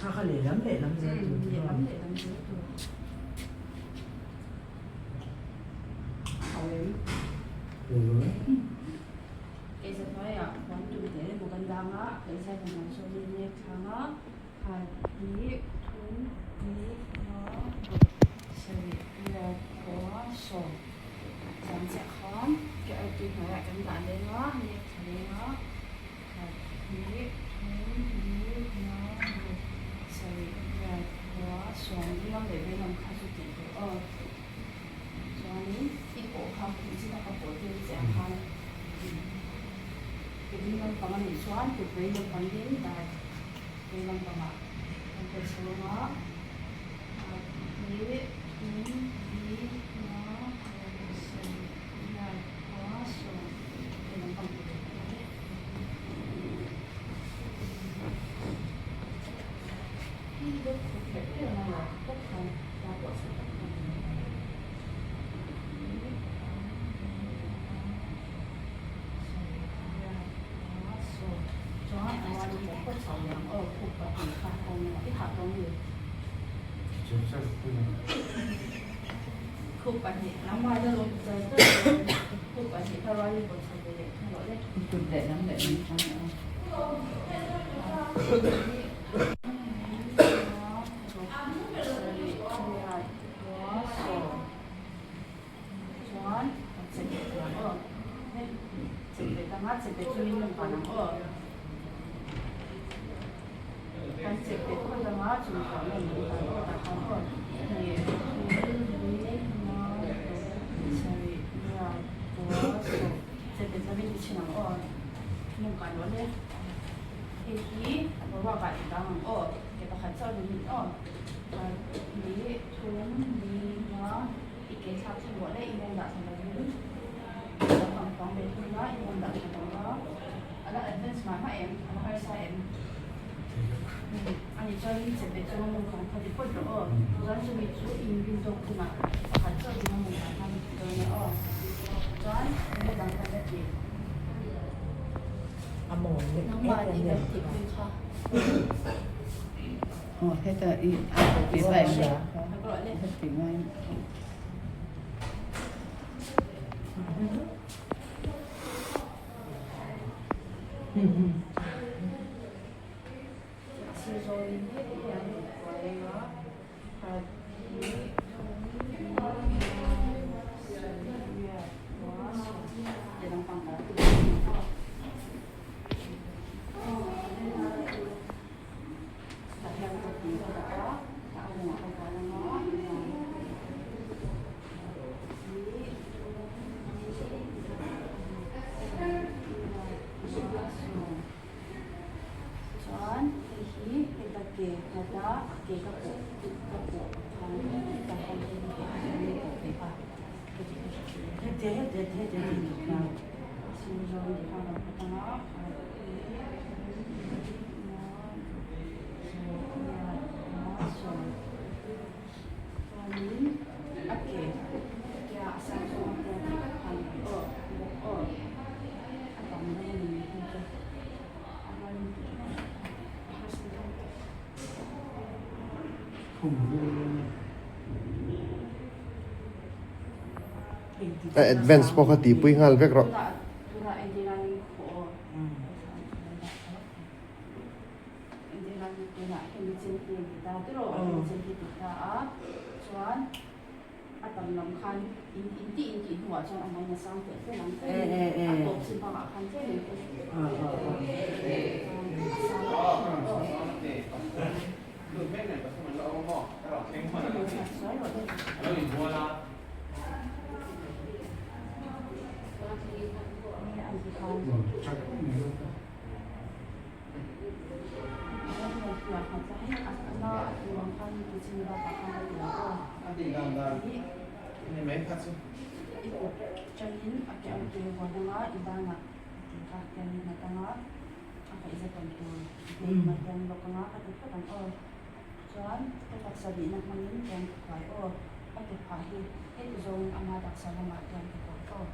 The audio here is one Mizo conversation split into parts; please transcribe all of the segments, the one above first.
Kha kha lehlam lehlam zel tur A advance pawh kha tihpui nghal vek rawh. I kut tangin a ke ang tui vuan anga i banah a ti kha hianin a tang a, a kaihza tam tur hmel hian lawk anga ka ti phawt ang aw. Chuan ka taksa nihna hmangin tiang ka kuai aw, ka ke phah hi heti zawngin ama taksa lamah tiang ka kuai aw.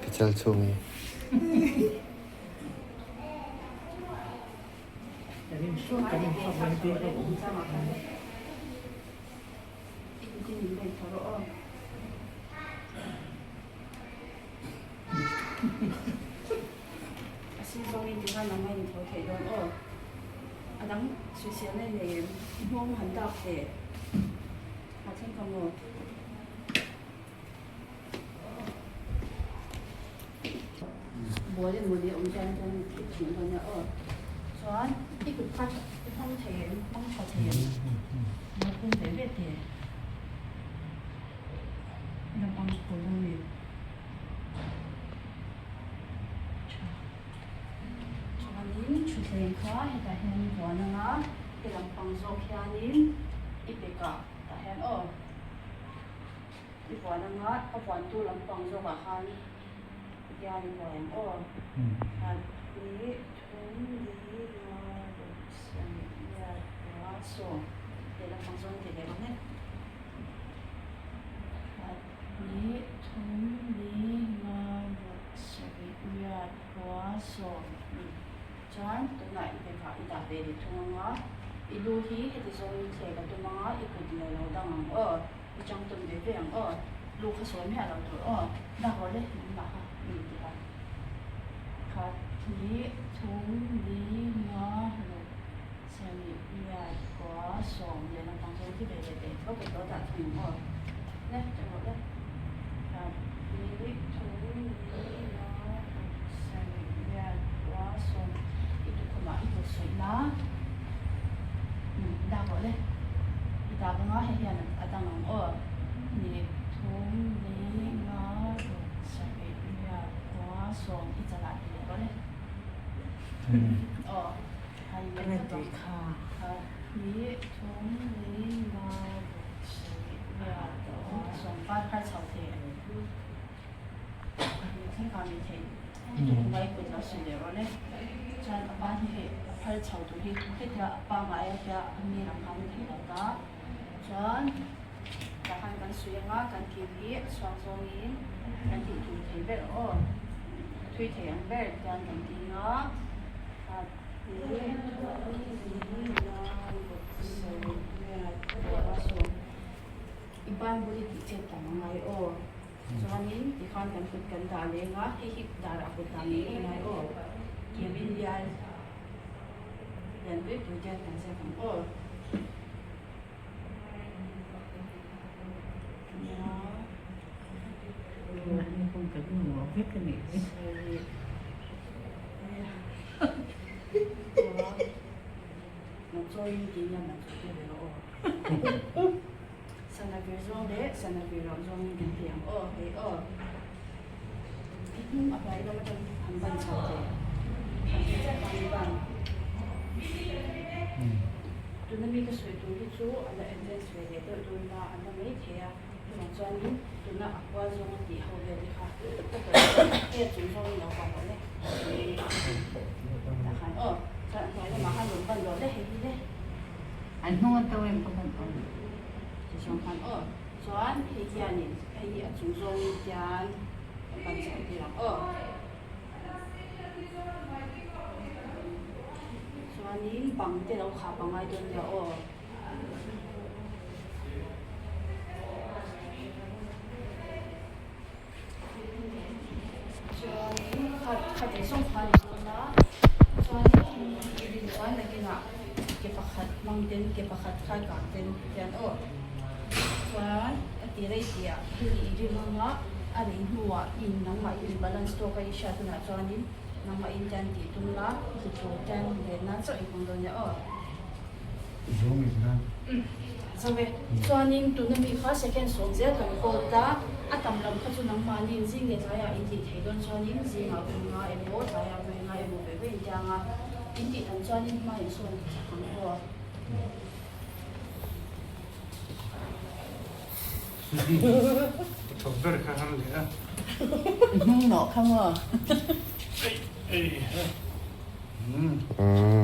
Ka chal chhung hi. A sin zawngin ti khan nangmah in tho thei dawn aw. A dang suisialna i nei em? I nghawng han dak teh. A thleng ka maw? Bual emaw ni awm chuan chuan i thin dawn nia aw. Chuan i kut kha i hmang thei em? Hmang tha thei em? Lo pum ve ve teh. I lam ang tur dawn a ni. Chuanin thutthleng kha hetah hian i vuan anga i lampang zawk hianin i bekah tah hian aw i vuan anga a vuantu lampang zawkah khan hian i kuai ang aw khat hnih thum li nga ruk sarih riat pua sawm leh lampang zawng i ti ve bawk e. Khat. Hnih, thum, li, nga, ruk, sarih, riat, kua, sawm, chuan tunah i bekah i dah ve leh thung ang a, i lu hi heti zawngin thlek a tum ang a, i kut in a lo dang ang aw, i chang tawn ve ve ang aw, lu kha sawi miah lo tur aw, dak rawh le nangmah kha mi ti a. Khat, hnih, thum, li, nga, ruk, sarih, riat, kua, sawm leh lampang zawng ti ve leh teh ka kut lo dah thung ang aw. Le teh rawh le. Khat, hnih, thum, li, nga, ruk, sarih, riat, kua, sawm i tukhumah i kut sawi na. Umm dak rawh le. I dak anga hei hian a dang ang aw. Hnih, thum, li, nga, ruk, sarih, riat, kua, sawm i chalah ti leh rawh le. Aw. I ban bul i tih chet tam a ngai aw. Chuanin tikhan kan kut kan dah leng a, hei hi darah kut dah ngei ngei ngai aw. Kiamin bial lian pui pui te kan ziak ang aw. Sana vir zawng leh sana vir loh zawngin kan ti ang aw hei aw. I hnung a hnuai lam atang han ban chho teh. Han ti chiah ang i ban. Tuna mi ka sawi tur hi chu a la advance ve leh deuh dawn ta a la mai thei a. Chuvang chuanin tuna a kual zawng a tih ho vel te kha ka tawh hei a chung zawngin lo vang rawh le. Tah khan aw chuan a hnuai lamah khan rawn ban rawh le hei hi le. An hnung an to em ka ban awm. Ti zawng khan aw chuan hei hianin hei hi a chung zawngin hian kan ban chho tir ang aw. Chuanin bang te lo khap a ngai dawn nia aw. khat in sawm kha ni dawn a, chuanin i rin chuan nakinah ke pakhat hmang ten ke pakhat kha kang ten hian aw chuan a ti rei tih ah hei i rim anga a rei hnuah in nangmah in balance tawk a i hriat hunah chuanin nangmah in ten tih tum la ti tur ten ven nan chauh i hmang dawn nia aw. Zo e. Chuanin tuna mi kha second sawm zel kan call ta, a tam lam kha chu nangmahniin zing leh tlaiah in tih theih dawn chuanin zingah vawi nga emaw tlaiah vawi nga emaw ve ve in tiang a, in tih tam chuanin hma in sawn chak ang aw. Ka thawk ber kha har leh a. Hnung nawh kha maw? Ei ei.